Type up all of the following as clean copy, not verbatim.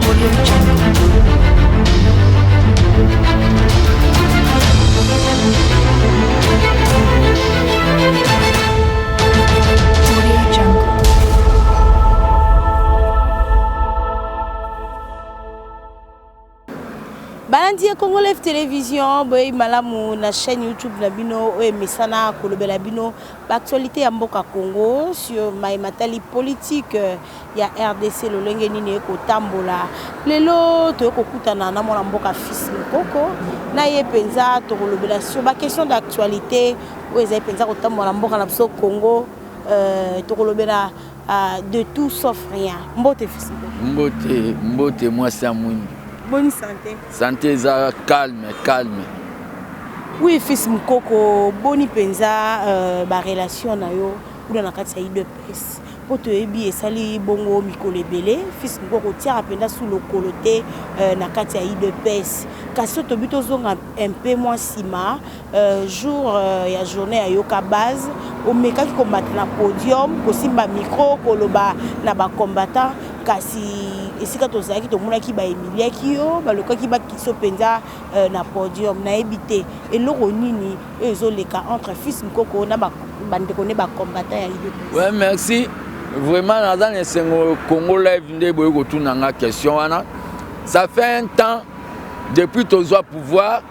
Audio Jungle. Audio Jungle. Balandi ya Congo Live Television, boyebi malamu na chaîne YouTube na bino oyo emesana kolobela bino ba actualité ya mboka Congo sur maye matali politique ya rdc lolenge nini ekotambola lelo. Toye kokutana na mwana mboka Fils Mukoko na ye mpenza, tokolobela sur ba question d'actualité oyo ezali mpenza kotambola na mboka na biso Congo. Tokolobela de tout sauf rien. Mbote, Fils Mukoko. Mbote, mbote, mwasi ya mwindu. Boni santé? Santé eza calme, calme. Oui, Fils Mukoko, boni mpenza barelation na yo kuna na kati ya UDPS? Mpo toyebi esali bongo mikolo ebele, Fils Mukoko otiaka mpenza su lokolo te na kati ya UDPS. Kasi so tobi tozonga un peu mwa nsima, jour ya journée ya Yoka Base, omekaki komata na podium, kosimba micro, koloba na bacombattant, kasi esika tozalaki tomonaki bahumiliaki yo, balukaki bakiso mpenza na podium. Nayebi te eloko nini oyo ezoleka entre Fils Mukoko na bandeko ne bacombattant ya UDPS. Ouais, merci. Vraiment, naza na esengo Congo Live nde boye kotuna nga question wana. Ça fait un temps, depuis tozwa pouvoir,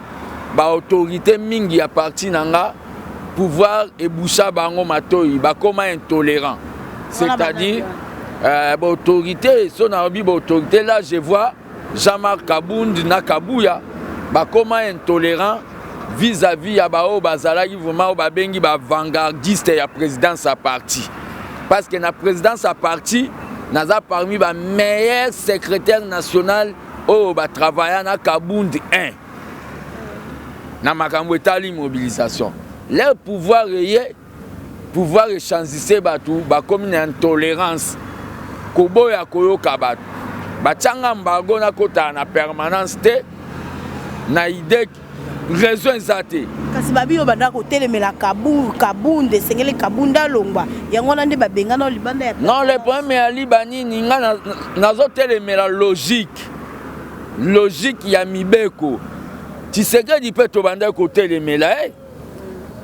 baautorité mingi ya parti na nga, pouvoir eboucha bango matoi, bakoma intolérant. C'est-à-dire baautorité, so nalobi baautorité là, je vois Jean-Marc Kabund na Kabuya, bakoma intolérant vis-à-vis ya baoyo bazalaki vraiment oyo babengi baavant-gardiste ya présidence ya parti, parce que na présidence ya parti naza parmi bameilleur secrétaire national oyo batravailla na Kabund 1 na makambo etali mobilisation. Leur pouvoir eye, pouvoir echangise bato, bakomi na intolérance, koboya koyoka bato. Batianga embargo, nakotala na permanence te na idée, raison eza te. Kasi babi oyo bandaka kotelemela Kabund, esengeli Kabund alongwa, yango wana nde babengana libanda ya Non, le problème eyali banini? Nga nazotelemela logique, logique ya mibeko. Tshisekedi mpe tobandaki kotelemela ye.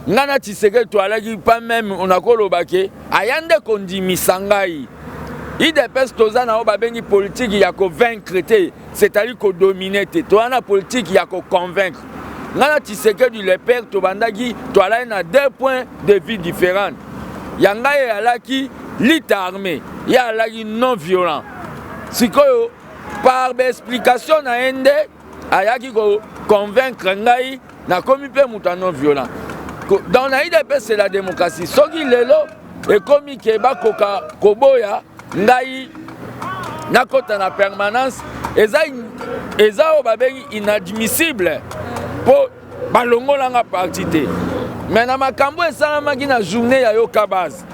Ngai na Tshisekedi toalaki pas même. Nakoloba ke aya nde kondimisa ngai. UDPS toza na oyo babengi politique ya kovaincre te, c'est-à-dire kodominer te. Toza na politique ya koconvaincre. Ngai na Tshisekedi le père tobandaki, toalaki na deux points de vue différents. Ya ngai eyalaki lutte armée, ye alaki non violent. Sikoyo par baexplication na ye nde ayaki koconvaincre ngai, nakomi mpe moto ya non violent. Donc na UDPS, c'est la démocratie. Soki lelo ekomi ke bakoka koboya ngai nakɔta na permanence, eza oyo babengi inadmissible, mpo balongolanga parti te. Mais na makambo esalamaki na journée ya Yoka Base,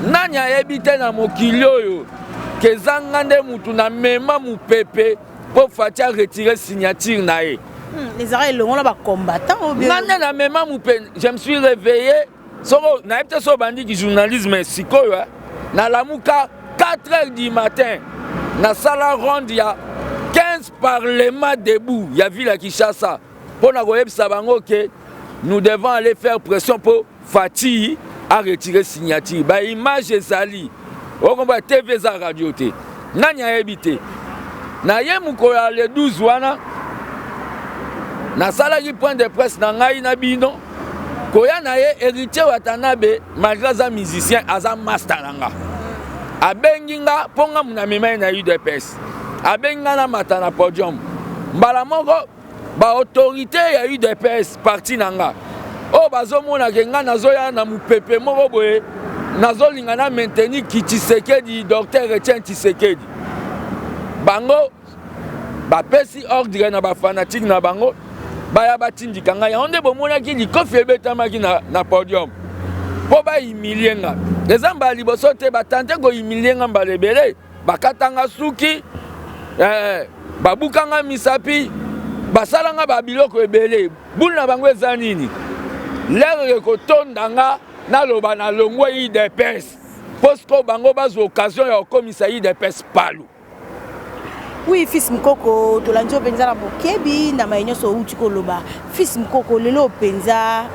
nani ayebi te na mokili oyo ke ezanga nde mutu na mema mopepe mpo Fatshi aretire signature na ye? Ezalaka elongo na bacombattant? Nga nde na mema mope. Je me suis réveillé, soko nayebi te so obandiki journalisme sikoyo. Nalamuka 4 heures du matin, nasala ronde ya 15 parlement debout ya ville ya Kinshasa mpo na koyebisa bango ke nous devons aller faire pression mpo Fatshi aretire signature. Baimage ezali, okomba TV eza radio te, nani ayebi te? Na ye mokolo ya le 12 wana, nasalaki point de presse na ngai na bino koya na ye. Héritier Watanabe, malgré aza musicien, aza master na nga, abengi nga mpo nga muna amema ye na UDPS. Abengi nga namata na podium. Mbala moko baautorité ya UDPS, parti na nga, oyo bazomonake nga nazoya na mopepe moko boye, nazolinga na maintenir ki Tshisekedi, docteur Etienne Tshisekedi, bango bapesi ordre na bafanatike na bango baya batindika ngai. Yango nde bomonaki likofi ebetamaki na podium mpo bahumilie nga. Eza mbala liboso te batante kohumilie nga. Mbala ebele bakatanga suki, babukanga misapi, basalanga babiloko ebele. Bulu na bango eza nini? L'heure ekotonda nga naloba nalongwe UDPS, mpo sikoyo bango bazwa occasion ya kokomisa UDPS palu. Oui, fils Mukoko, tolandi yo mpenza na bokebi na maye nyonso outi koloba. Fils Mukoko, lelo mpenza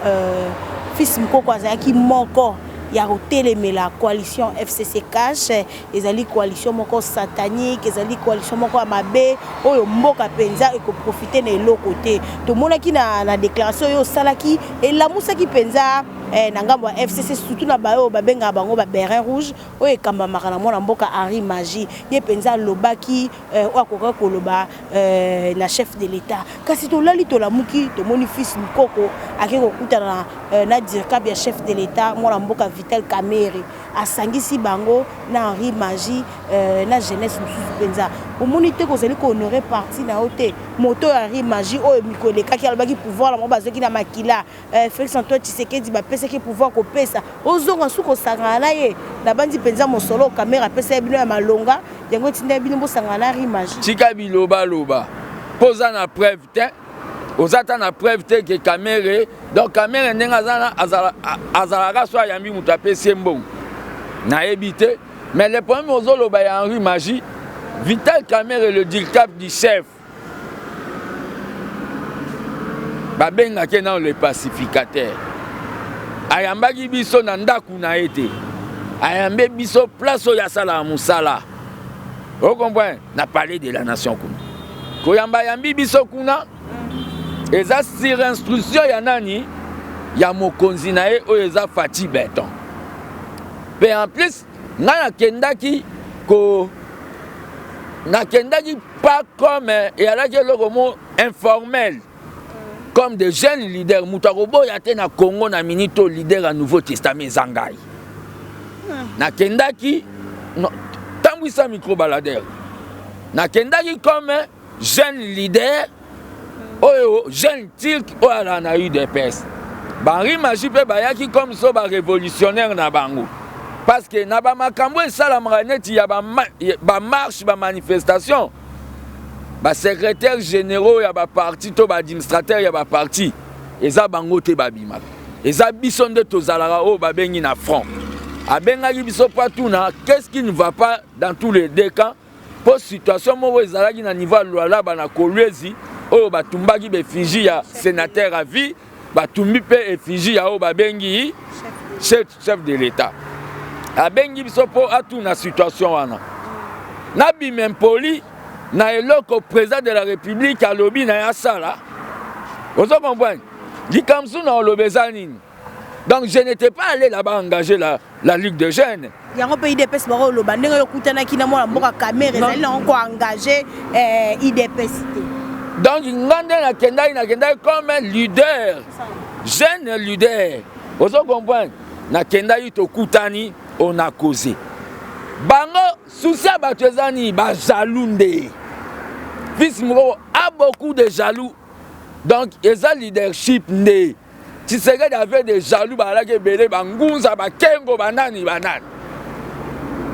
fils Mukoko azalaki moko ya kotelemela coalition FCC Cash. Ezali coalition moko satanique, ezali coalition moko ya mabe oyo mboka mpenza ekoprofite na eloko te. Tomonaki na déclaration oyo osalaki, elamusaki mpenza na ngambo ya FCC, surtout na baoyo babengaka bango ba béret rouge oyo ekambamaka na mwana mboka Henri Magie. Ye mpenza alobaki oyo akokaki koloba na chef de l'État. Kasi tolali tolamuki, tomoni fils Mukoko ake kokutana na dircab ya chef de l'État mwana mboka Vital Kamerhe, asangisi bango na Henri Magie na jeunesse mosusu. Mpenza omoni te kozali kohonorer parti na yo te. Moto oyo Henri Magie oyo mikolo elekaki alobaki pouvoir na bango bazwaki na makila, Félix Antoine Tshisekedi bapesaki pouvoir kopesa, ozonga suka osangana na ye. Nabandi mpenza mosolo Kamerhe apesa ye bino ya malonga, yango etinda bino bosangana na Henri Magie. Tika bilobaloba, mpo oza na preuve te, oza ta na preuve te ke Kamerhe. Donc Kamerhe ndenge azalaka so ayambi moto apesi ye mbongo, nayebi te. Mais le problème ozoloba ya Henri Magie, Vital Kamerhe, le dircab du chef, babengaki nano le pacificateur, ayambaki biso na ndako na ye te, ayambi biso place oyo asalaka mosala, ocomprendre, na Palais de la Nation kuna. Koyamba ayambi biso kuna eza sur instruction ya nani? Ya mokonzi na ye oyo eza Fatshi Béton. Mpe en plus ngai nakendaki pas comme eyalaki eloko mo informel, comme de jeunes leaders. Moto akoboya te na Congo na minute oyo, leader ya Nouveau Testament eza ngai. Nakendaki tambwisa micro baladeur, nakendaki comme jeune leader oyo, jeune turc oyo alaka na UDPS. Ba Henri Magie mpe bayaki comme so barévolutionnaire na bango, parce que na bamakambo esalamaka neti ya bamarche, bamanifestation, basecrétaire généraux ya baparti to baadministrateur ya baparti eza bango te babimaka, eza biso nde tozalaka oyo babengi na front. Abengaki biso mpo atuna qu'est-ce qui ne va pas dans tous les deux camps, mpo situation moko ezalaki na niveau ya Lualaba na Kolwezi oyo batumbaki baeffigie ya sénateur à vie, batumbi mpe effigie ya oyo babengi chef de l'État. Abengi biso mpo atuna situation wana. Nabima impoli na eloko président de la République alobi na ye asala, ozo comprendre? Likambo mosusu na oloba eza nini? Donc je n'étais pas allé là-bas engager la Ligue de jeunes. Yango mpe UDPS bakoloba ndenge oyo okutanaki na mwana mboka Kamerhe ezali nango koengage UDPS te. Donc nga nde nakendaki comme leader, jeune leader, ozo comprendre? Nakendaki, tokutani, on a causé. Bango souci ya bato eza nini? Bajaloux nde. Fils Mukoko a beaucoup de jaloux, donc eza leadership nde. Tshisekedi avait des jaloux, bazalaki ebele, bangunza, bakengo, banani banani.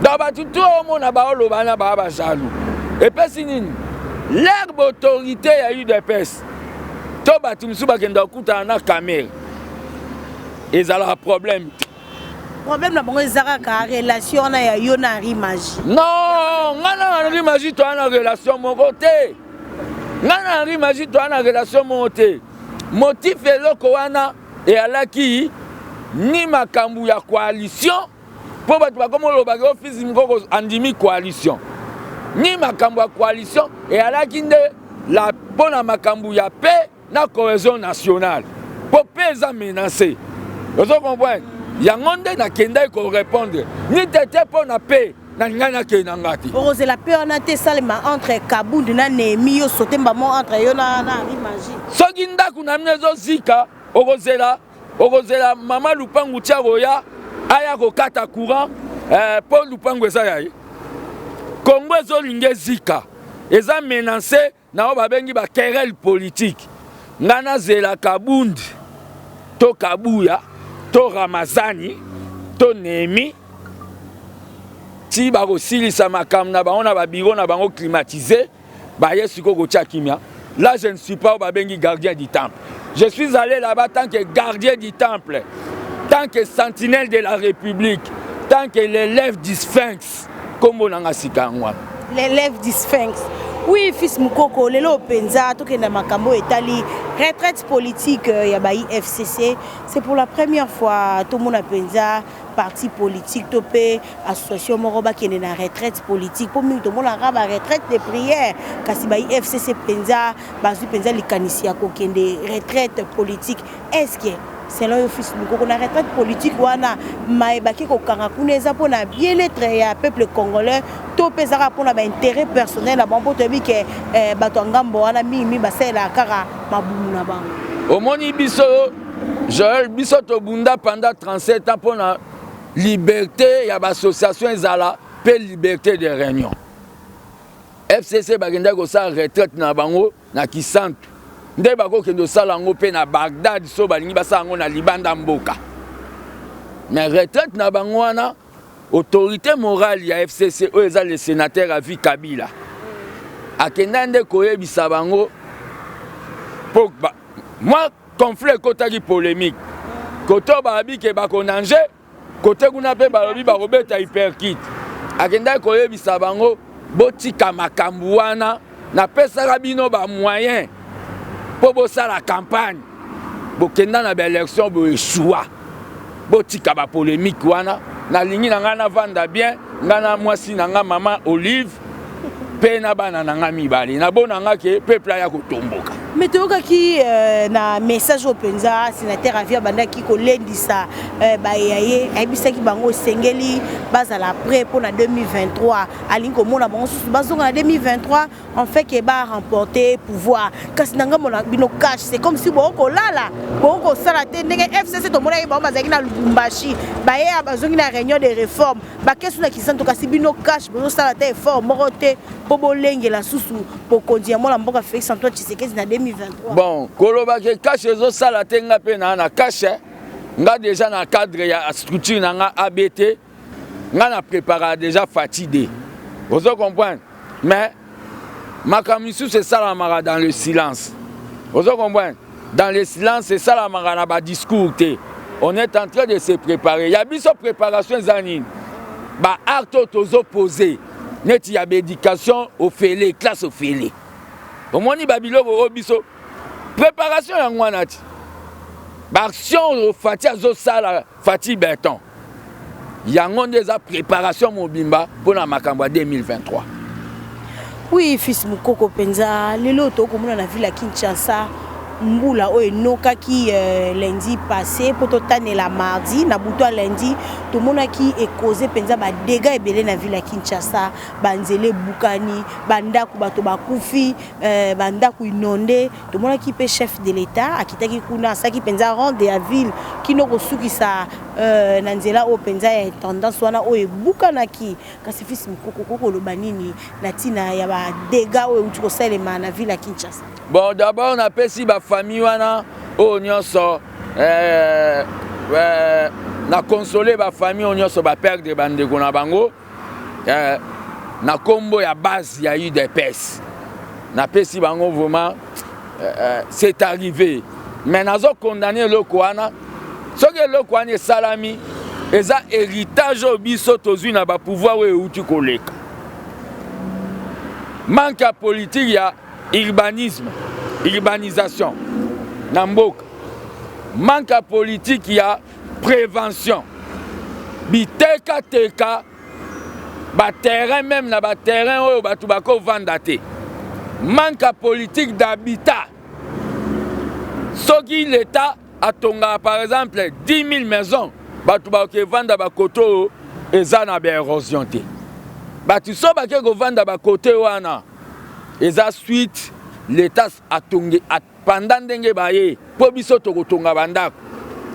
Donc bato to omona baoloba na baa bajaloux, epesi nini? L'herbe autorité ya UDPS to bato mosusu bakenda kokutana na Kamerhe, ezalaka problème te. Problème na bango eza kaka relation wana ya yo na Henri Magie. Non, ngai na Henri Magie toya na relation moko te. Ngai na Henri Magie toya na relation moko te. Motif eloko wana eyalaki ni makambo ya coalition, mpo bato bakoma olobaki o fils Mukoko andimi coalition, ni makambo ya coalition. Eyalaki nde la mpo na makambo ya paix na cohésion nationale, mpo mpe eza menacé, ozo comprendre? Yango nde nakendaki korépondre ni tete mpo na paix na ngai nakende na nga te. Okozela mpe wana te esalema entre Kabundu na Nehemi, yo sote mbamo entre yo na Henri Magie. Soki ndako na bino ezozika, okozela mama lupangu tia koya aya kokata courant mpo lupangu eza ya ye? Kongo ezolinga ezika, eza menacé na oyo babengi baquerelle politique. Ngai nazela Kabundi to Kabuya to Ramazani to Nehemi ti bakosilisa makambo na bango na babiro na bango climatisé, baye sikoyo kotia kimia? Là, je ne suis pas oyo babengi gardien du temple. Je suis allé là-bas tant que gardien du temple, tant que sentinelle de la République, tant que l'élève du Sphinx. Nkombo nanga sika yango wana. L'élève du Sphinx. Oui, fils Mukoko, lelo mpenza tokenda makambo etali retraite politique ya ba FCC. C'est pour la première fois tomona mpenza parti politique to mpe association moko bakende na retraite politique, mpo mingi tomonaka ba retraite de prière, kasi ba FCC mpenza bazwi mpenza likanisi ya kokende retraite politique. Est ce que selon yo, fils Mukoko, na retraite politique wana mayebaki kokanga kuna eza mpona bien-être ya peuple congolais to mpe ezaka mpona baintérêt personnel na bango? Mpo toyebi ke bato ya ngambo wana mingimingi basalelaka kaka mabumu na bango. Omoni, biso Joel, biso tobunda pendant 37 ans mpona liberté ya baassociation ezala mpe liberté de réunion. FCC bakendaki kosala retraite na bango na Kisantu, nde bakokende kosala yango mpe na Bagdad so balingi basala yango na libanda mboka. Mais retraite na bango wana, autorité morale ya FCC oyo eza le sénateur à vie Kabila akenda nde koyebisa bango mpo mwa conflit ekotaki, polémique kote oyo balobi ke bakonange kote kuna mpe balobi bakobeta uppercut. Akendaki koyebisa bango: botika makambo wana, napesaka bino bamoyen mpo bosala campagne, bokenda na baélection, boesua, botika bapolémique wana. Nalingi na ngai navanda bien, ngai na mwasi na ngai mama Olive mpe na bana na ngai mibale. Nabona nga ke peuple aya kotomboka. Mais toyokaki na message oyo mpenza sénateur à vie abandaki kolendisa baya ye, ayebisaki bango esengeli bazala prêt mpona 2023. Alingi komona bango susu bazonga na 2023 en fait ke baremporter pouvoir. Kasi na ngambo na bino CACH, c'est comme si bokolala, bokosala te. Ndenge FCC tomonaki bango bazalaki na Lubumbashi, baye bazongi na réunion de réforme, bakesu na Kisanto, kasi bino CACH bozosala te effort moko te mpo bolengela susu bokonzi ya mwana mboka Félix Antoine Tshisekedi na 2023. Bon, koloba ke CACH ezosala te, nga mpe naa na CACH. Nga déjà na cadre ya structure na nga abt, nga na prépara déjà fatide, ozo comprendre? Mais makambo misusu esalamaka dans le silence, ozo comprendre? Dans le silence esalamaka, na badiscours te. On est en train de se préparer. Ya biso préparation eza nini? Baacte oyo tozopose neti ya baéducation ofele, classe ofele, omoni babiloko oyo biso préparation yango wana ti baaction oyo Fatshi azosala, Fatshi Béton, yango nde eza préparation mobimba mpona makambo ya 2023. Oui, fils Mokoko, mpenza lelo tokomona na ville ya Kinshasa mbula oyo enokaki lundi passé mpo totanela mardi na butu ya lundi, tomonaki ekoze mpenza badégâts ebele na ville ya Kinshasa. Banzela ebukani, bandako, bato bakufi, bandako inondé. Tomonaki mpe chef de l'État akitaki kuna, asalaki mpenza ronde ya ville kino kosukisa na nzela oyo mpenza ya Intendance wana oyo ebukanaki. Kasi fils Mokoko, kokoloba nini na ntina ya badégâts oyo euti kosalema na ville ya Kinshasa? Bon, d'abord napesi bafamille wana oyo nyonso na console bafamille oyo nyonso baperdre bandeko na bango na nkombo ya base ya UDPS. Napesi bango vraiment c'est arrivé, mais nazokondane eloko wana. Soki eloko wana esalami, eza héritage oyo biso tozwi na bapouvoir oyo euti koleka: manque ya politique ya urbanisme, urbanisation na mboka, manque ya politique ya prévention, bitekateka baterrain, même na baterrain oyo bato bakovanda te, manque ya politique d'habitat. Soki l'État atongaka par exemple 10 000 maisons, bato bakevanda bakote oyo eza na baérosion te. Bato so bake kovanda bakote wana, eza suite l'État atongi panda ndenge baye mpo biso tokotonga bandako.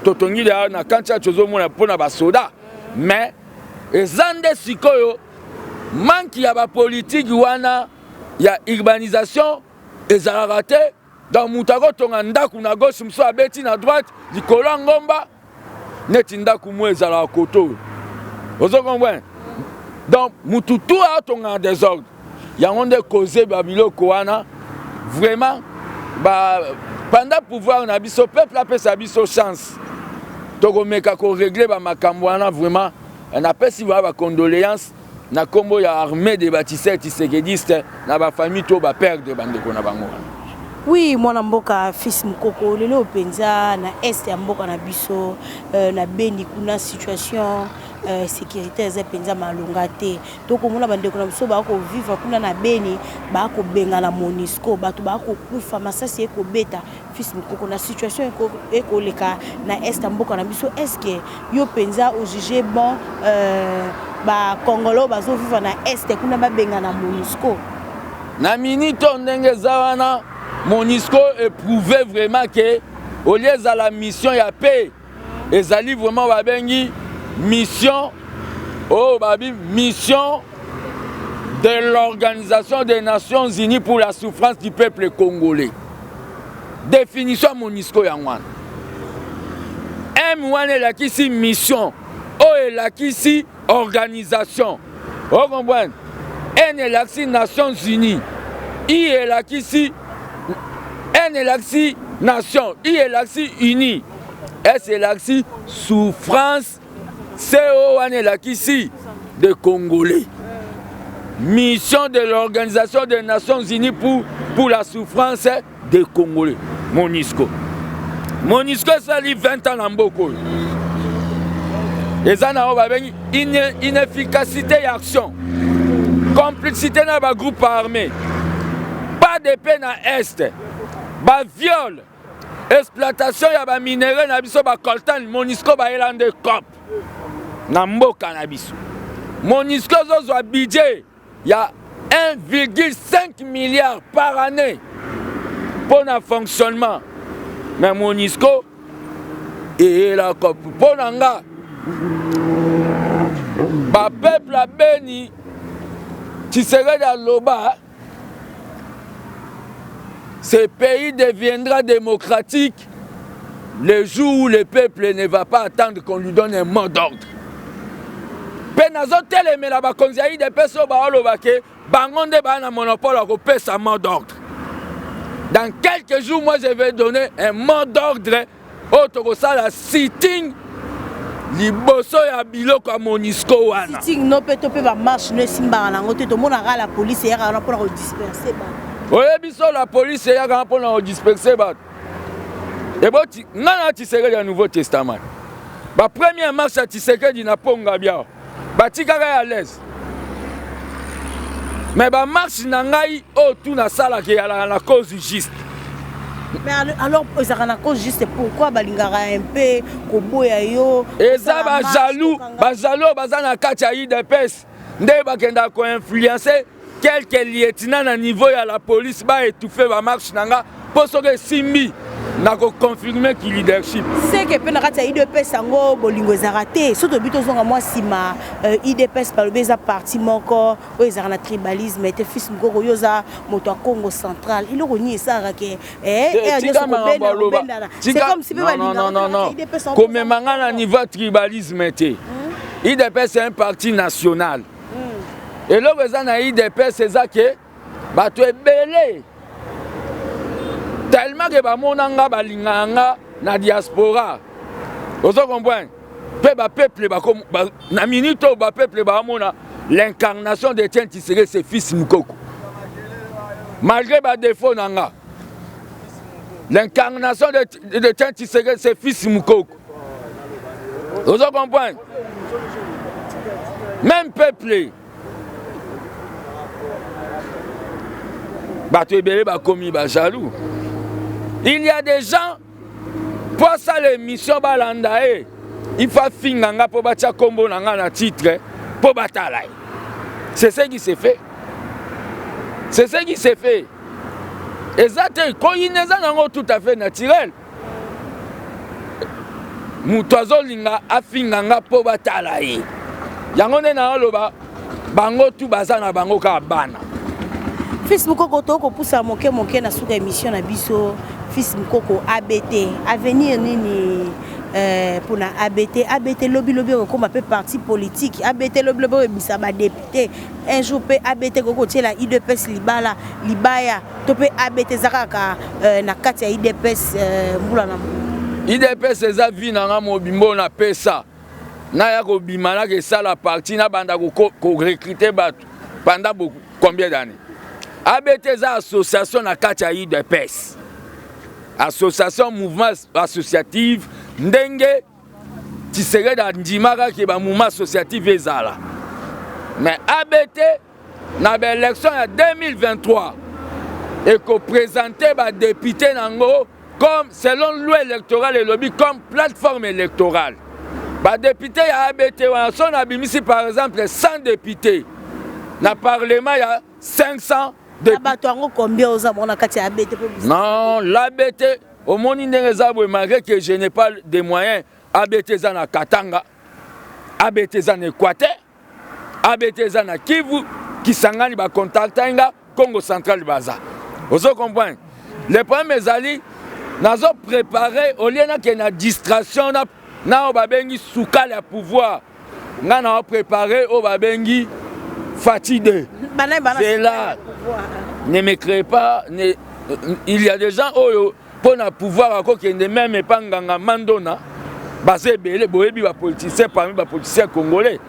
Totongi na kanti ya tozomona mpona basoda, mais eza nde sikoyo manque ya bapolitike wana ya urbanisation ezalaka te. Donc moto akotonga ndako na gauche, mosusu abeti na droite likolo ya ngomba, neti ndako mo ezalaka koto oyo, ozo comprendre? Donc mutu tu atonga na désordre. Yango nde cause babiloko wana. Vraiment ba, pendant pouvoir na biso, peuple apesa biso chance, tokomeka korégler bamakambo wana. Vraiment napesi vraiment bacondoléance. Na kombo ya armee de batisseurs tshisekedistes na ba famille to ba perdre ba ndeko na bango wana. Oui mwana mboka fils mukoko lelo penza na est ya mboka na biso euh, na Beni kuna situation euh, sécurité eza penza malonga te tokomona bandeko na biso bakovivre kuna na Beni bakobengana Monusco bato bakokufa masasi ekobeta Fils Mukoko na situation ekoleka na est ya mboka na biso est ce que yo penza o juge bon euh, ba congolais bazo vivre na est kuna babengana Monusco? Na minute oyo ndenge eza wana Monusco eprouve vraiment que au lieu ezala mission ya paix ezali vraiment babengi mission oyo oh, babi mission de l'Organisation des Nations Unies pour la souffrance du peuple congolais. Définition ya MONUSCO yango wana. M wana elakisi mission, O elakisi organisation. O comprendre? N elakisi Nations Unies, I elakisi N elakisi nation, I elakisi uni, S elakisi souffrance, CO wana elakisi de Congolais. Mission de l'Organisation des Nations Unies pour la souffrance des Congolais, MONUSCO. MONUSCO esali 20 ans na mboka oyo. Eza na oyo babengi inefficacité ya action, complicité na ba groupe armé, pas de paix na est, ba viol, exploitation ya ba minerais na biso ba coltan, MONUSCO bayela nde cop na mboka na biso. MONUSCO ezozwa budget ya 1,5 milliard par année mpo na fonctionnement mais MONUSCO eyela cop mpo na nga bapeuple ya Beni Tshisekedi aloba ce pays deviendra démocratique le jour où le peuple ne va pas attendre qu'on lui donne un mot d'ordre. Mpe nazotelemela bakonzi ya UDPS oyo baoloba ke bango nde baa na monopole ya kopesa mot d'ordre. Dans quelques jours, moi je vais donner un mot d'ordre oyo tokosala sitting liboso ya biloko ya MONUSCO wana. Sitting no mpe to mpe ba marche no esimbaka nango te, tomonaka la police eyaka wana mpona kodisperse bato. Oyebi so la police eyaka wana mpona kodisperse bato. Eboti nga na Tshisekedi ya Nouveau Testament. Ba première marche ya Tshisekedi na Ponga biao. Batikaka ya l'aise. Mais ba marche na ngai oyo tout nasalaka eyalaka na cause juste. Mais alors ezalaka na cause juste pourquoi balingaka un peu koboya yo? Eza ba jaloux, ba jaloux baza na kati ya UDPS nde bakendaka ko influencer quelques lieutenants na niveau ya la police ba étouffer ba marche na nga mpo soki esimbi nako confirmer ki leadership. Seke mpe na kati ya UDPS yango bolingo ezalaka te. Soki tobi tozonga mwa nsima, UDPS balobi eza parti moko oyo ezalaka na tribalisme te. Fils Mukoko, yo oza moto ya Congo central, eloko nini esalaka ke tika makambo aloba, tika komema nga na niveau ya tribalisme te. UDPS c'est un parti national. Eloko eza na UDPS eza ke bato ebele tellement ke bamona nga balingaka nga na diaspora, ozo comprendre mpe bapeuple na minute oyo bapeuple baamona l'incarnation de Etienne Tshisekedi c'est fils Mukoko malgré ba défaut na nga. L'incarnation de Etienne Tshisekedi c'est fils Mukoko, ozo comprendre même peuple bato ebele bakomi ba jaloux. Il y a des gens mpo asala émission balanda ye, il faut afinga nga mpo batia kombo na nga na titre mpo batala ye. C'est ce qui se fait, c'est ce qui se fait. Eza te koyina, eza nango tout à fait naturel. Moto azolinga afinga nga mpo batala ye, yango nde naoloba bango tu baza na bango kaka bana. Fils Mukoko, tokopusa moke moke na suka émission na biso. Fils Mukoko, ABT avenir nini mpona ABT? ABT lobi lobi okokoma mpe parti politique, ABT lobi lobi oyebisa badéputé, un jour mpe ABT koki kotiela UDPS libala libaya, to mpe ABT eza kaka na kati ya UDPS mbula na mbula? UDPS eza vie na nga mobimba oyo napesa. Naya kobima naka esala parti nabanda korecrute bato pendant combien d'années? ABT eza association na kati ya UDPS, association mouvement associative, ndenge Tshisekedi andimaka ke ba mouvement associative ezala. Mais ABT na ba élection ya 2023 ekopresente ba député nango comme selon loi électorale elobi, comme plateforme électorale. Badepute ya ABT wana, so nabimisi par exemple 100 députés na parlement ya 500. Bato yango combien oza bango na kati ya ABT? Non, l'ABT, omoni ndenge eza boye, malgré que je n'ai pas de moyens, ABT eza na Katanga, ABT eza na Équateur, ABT eza na Kivu, Kisangani bacontacta nga, Congo Central baza. Ozo comprendre? Le problème ezali, nazo préparer au lieu nakende na distraction na oyo babengi sukali ya pouvoir. Ngai na préparer oyo babengi Fatshi 2. C'est là, ne me crée pas ne, il y a des gens oyo mpo na pouvoir akokende même epa nganga mandona. Baza ebele, boyebi bapoliticien, parmi bapoliticien congolais.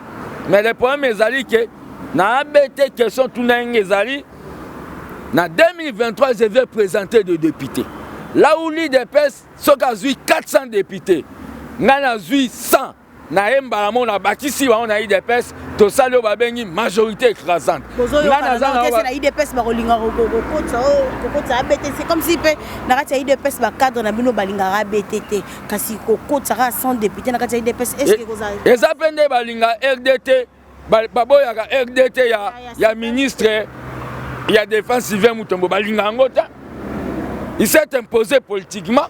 Mais le problème ezali ke na ABT, question tuna ndenge ezali, na 2023 je vais présenter des députés. Là où l'UDPS soki azwi 400 députés, ngai nazwi 100, na ye mbala moko nabakisi bango na UDPS, tosali oyo babengi majorité écrasante. Na UDPS bakolinga kokotisa ABT, c'est comme si mpe na kati ya UDPS bacadre na bino balingaka ABT te, kasi kokotisa kaka 100 député na kati ya UDPS, est ce que eza mpe nde balinga RDT, baboyaka RDT ya ministre ya Défense Sylvain Mutombo, balinga yango te. Il s'est imposé politiquement.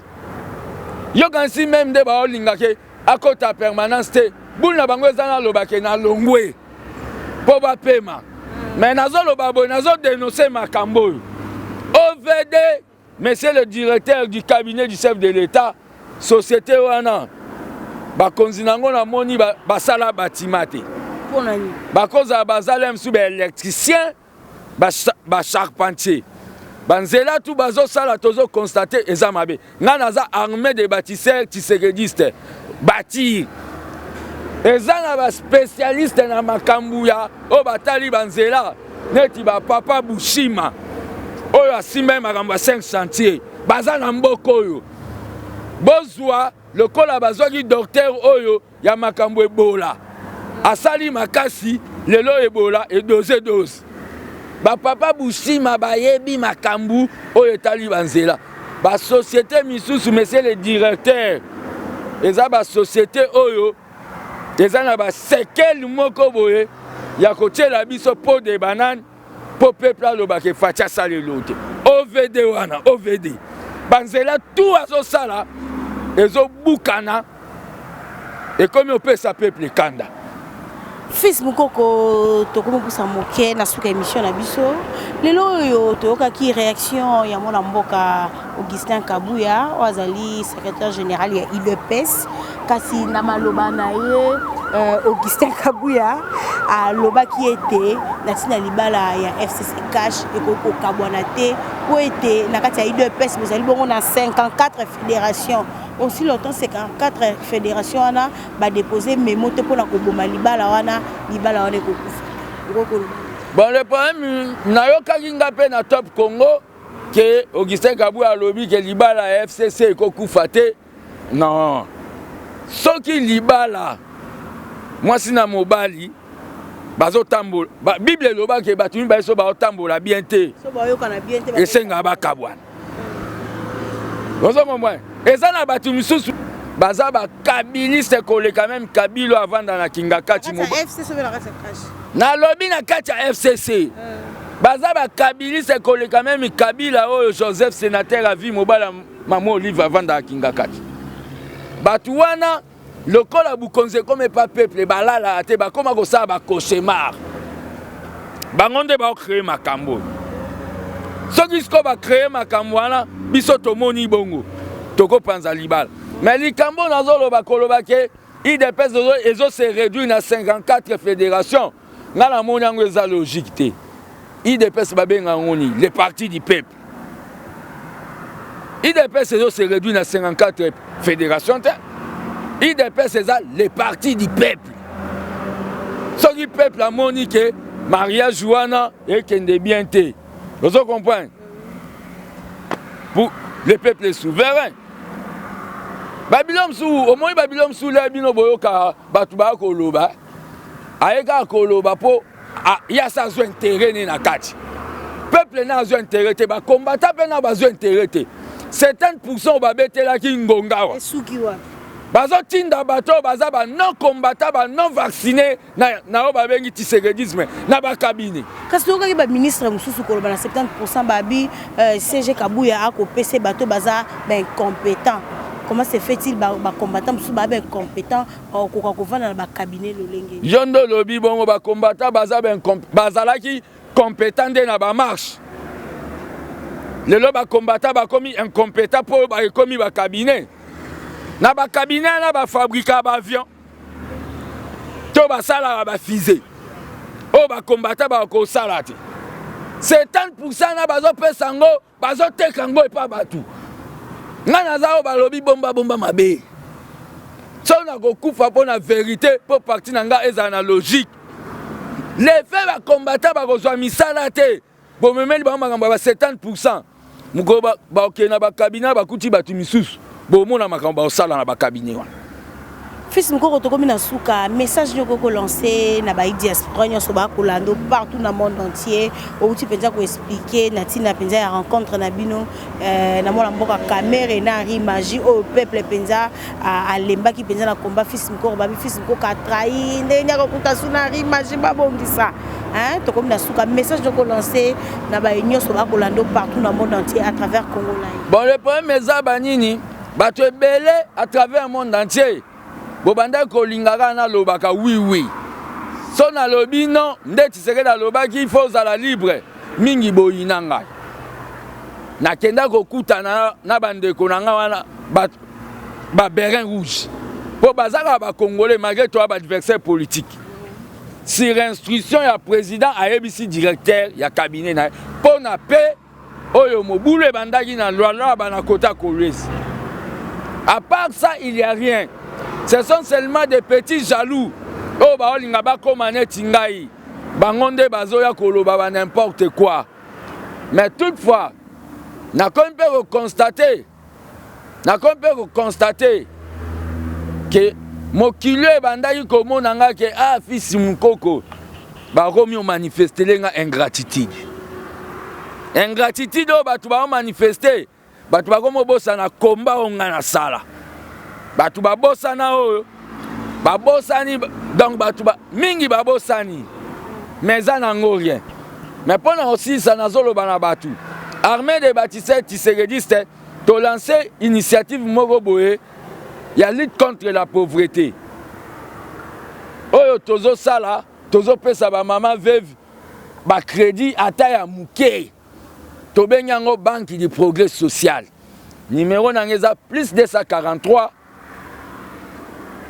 Yokanisi même nde baolingake akota permanence te, bule na bango eza nalobake na longwe mpo bapema. Mais nazoloba boye, nazodénonce makambo oyo. OVD, monsieur le directeur du cabinet du chef de l'État, société wana, bakonzi nango namoni basala batima te. Bakozala bazala mosusu baélectricien, bacharpentier. Banzela tu bazosala, tozoconstate eza mabe. Ngai naza armée de bâtisseur tshisekediste, bâtir eza na baspécialiste na makambo ya oyo batali banzela, neti bapapa Bushima oyo asimba makambo ya 5 chantier. Baza na mboka oyo, bozwa lokola bazwaki docteur oyo ya makambo Ebola, asali makasi, lelo Ebola edose dose. Bapapa Bushima bayebi makambo oyo etali banzela. Basociété misusu, monsieur le directeur, eza basociété oyo eza na basekele moko boye ya kotiela biso peau de banane mpo peuple alobaka Fatshi asala elo te. OVD wana, OVD, banzela tu azosala ezobukana, ekomi opesa peuple kanda. Fils Mokoko, tokomi kopusa moke na suka émission na biso. Lelo oyo toyokaki réaction ya mwana mboka Augustin Kabuya oyo azali secrétaire général ya UDPS. Kasi na maloba na ye, Augustin Kabuya alobaki ete na ntina libala ya FCC CACH ekoki kokabwana te, po ete na kati ya UDPS bozali bongo na 54 fédération. Aussi longtemps 54 fédération wana badépose memo te mpona koboma libala wana, libala wana ekokufa. Okoki koloba? Bon, le problème, nayokaki nga mpe na Top Congo ke Augustin Kabuya alobi ke libala ya FCC ekokufa te. Non, soki libala mwasi na mobali bazotambola, Bible elobaki bato mibale so baotambola bien te, esengaka bakabwana. Ozokomprendre? Eza na bato misusu baza bakabiliste koleka même Kabila avanda na Kingakati. Nalobi na kati ya FCC baza bakabiliste koleka même Kabila oyo Joseph, sénateur à vie, mobala mama Olive, avandaka Kingakati. Bato wana, lokola bokonzi ekoma epa peuple, balalaka te, bakóma kosala bacauchemar. Bango nde baocrée makambo oyo. Soki sikoyo bacrée makambo wana, biso tomoni bongo tokopanza libala. Mais likambo nazoloba, koloba ke UDPS ezose réduire na 54 fédération, ngai namoni yango eza logique te. UDPS babenga yango nini? Le parti du peuple. UDPS ezose réduire na 54 fédération te. Udps eza le parti du peuple. Soki peuple amoni ke mariage wana ekende bien te, ozo comprendre? Pour le peuple est souverain. Babilo mosusu omoni, babilo mosusu le bino boyoka bato baya koloba, aye kaka koloba mpo ye asa azwa intérêt ne na kati. Peuple na azwa intérêt te, bakombata mpe na bazwa intérêt te. 70 % babetelaki ngonga awa. Esuki wapi? Bazotinda bato oyo baza ba non combattant, ba non vacciné na oyo babengi tshisekedisme na bacabinet. Kasi toyokaki baministre mosusu koloba na 70 % babi SG Kabuya akopesa bato baza baincompétent. Comment se fait-il bacombattant mosusu baa baincompétent, bakokoka kovanda na bacabinet lolenge? Yo nde olobi bongo. Bacombattant baza bazalaki compétent nde na bamarche. Lelo bacombattant bakomi incompétent mpo ekomi bacabinet. Na bacabinet wana bafabrika baavion to basalaka bafusée oyo bacombattant bakosala te. 70 % na bazopesa yango, bazoteka yango epa bato. Ngai naza oyo balobi bomba bomba mabe. So nakokufa mpo na vérité, mpo parti na ngai ezala na logique. Lefe bacombattant bakozwa misala te, bomemeli bango makambo ya ba 70 %. Mokolo bakokende na bacabinet, bakuti bato misusu, bomona makambo bakosala na bacabinet wana. Fils Mokoko, tokomi na suka. Message nini okoki kolancer na bai diaspora nyonso bakolanda partout na monde entier? Outi mpenza koexpliquer na ntina mpenza ya rencontre na bino na mwana mboka Kamerhe na Henri Magie, oyo peuple mpenza alembaki mpenza na komba Fils Mokoko. Babi Fils Mokoko atrahi, ndenge akokuta su na Henri Magie babongisa. Tokomi na suka. Message nini okolancer na baye nyonso bakolanda partout na monde entier à travers Congo Live? Bon, le problème eza banini? Bato ebele à travers monde entier bobandaki kolinga kaka nalobaka oui. So nalobi non, nde Tshisekedi alobaki il faut ozala libre mingi. Boyina ngai, nakenda kokutana na bandeko na ngai wana babérets rouge, mpo baza kaka bacongolais malgré toya baadversaire politique. Sur instruction ya président, ayebisi directeur ya cabinet na ye mpo na mpe oyo mobulu ebandaki na Lualaba na kota Kolwezi. À part ça, il y a rien. Ce sont seulement des petits jaloux oyo baolinga bakóma neti ngai. Bango nde bazoya koloba ba n'importe quoi. Mais toutefois, nakomi mpe koconstater, nakomi mpe koconstater ke mokili oyo ebandaki komona nga ke ah, Fils Mokoko, bakomi omanifestele nga ingratitude. Ingratitude oyo bato baomanifeste, bato bakomi obosana komba oyo nga nasala. Bato babosana oyo babosani. Donc bato ba, mingi babosani, mais eza nango rien. Mais mpo na kosilisa, nazoloba na bato armée de bâtisseur tshisekediste, tolance initiative moko boye ya lutte contre la pauvreté oyo tozosala. Tozopesa bamama veuve bacrédit ata ya moke, tobengi yango Banque du progrès social. Numéro na ngai eza plus 243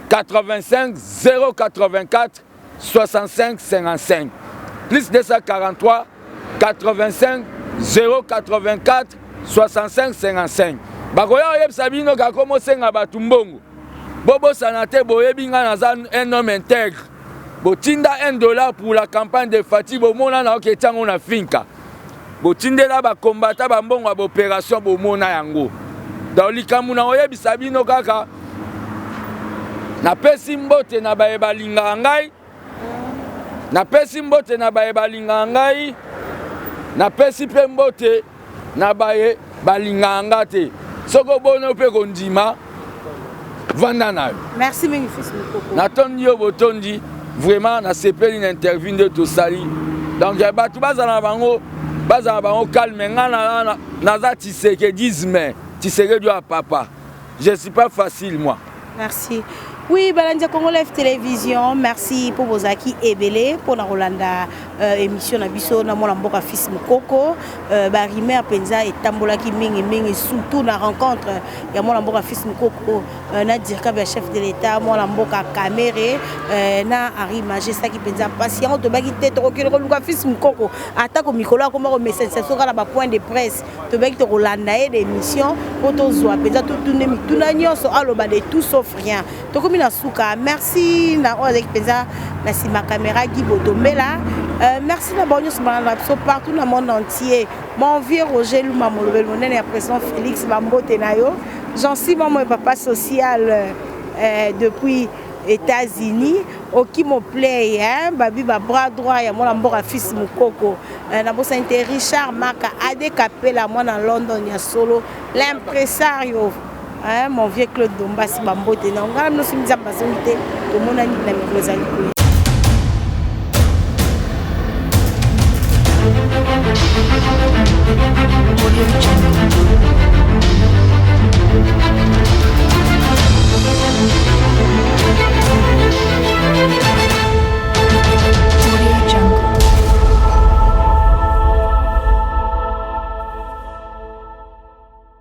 85 084 65 55, plus 243 85 084 65 55. Bakoya oyebisa bino kaka mosenga bato mbongo, bobosana te. Boyebi ngai naza un homme intègre. Botinda 1 dollar pour la campagne de Fatshi, bomona na oke tiango na finka. Botindela bakombata bambongo ya baopération, bomona yango. Donc likambo na oyebisa bino kaka, napesi mbote na baye balingaka ngai, napesi mbote na baye balingaka ngai, napesi mpe mbote na baye balingaka nga te. Soki oboni mpe kondima, vanda na yo. Merci mingi, Fils Mokoko. Natondi yo botondi. Vraiment, nasepeli na interview nde tosali. Donc bato bazala na bango, bazala na bango calme. Nga naza tshisekedisme, Tshisekedi ya papa. Je suis pas facile, moi. Merci. Oui, balandi ya Congo Live Télévision, merci pour bozalaki ebele mpona kolanda. Émission na biso na mwana mboka Fils Mukoko, barumeur mpenza etambolaki mingimingi, surtout na rencontre ya mwana mboka Fils Mukoko na dircab ya chef de l'État, mwana mboka Kamerhe, na Henri Mage. Esaki mpenza mpasi. Yango tobaki te, tokokende koluka Fils Mukoko, atako mikolo akoma komesanisa biso kaka na bapoint de presse. Tobaki tokolanda ye na émission mpo tozwa mpenza, totune mituna nyonso, aloba de tout sauf rien. Tokomi na suka. Merci na oyo azalaki mpenza na nsima caméra, Guy Botombela. Merci na bango nyonso balanda biso partout na monde entier. Mon vieux Roger Luma, molobeli monene ya président Félix, bambote na yo. Jansi Mamo, papa social, depuis États-Unis. Okimo Play, hein, babi ba bras droit ya mwana mboka Fils Mukoko. Nabosani te Richard Maka Ade Kapela, mwana London ya solo, l'impresario, hein, mon vieux Claude Dombasi, bambote na ngala. Nyonso Nzambe azongi te, tomonani na mikolo ezali koya.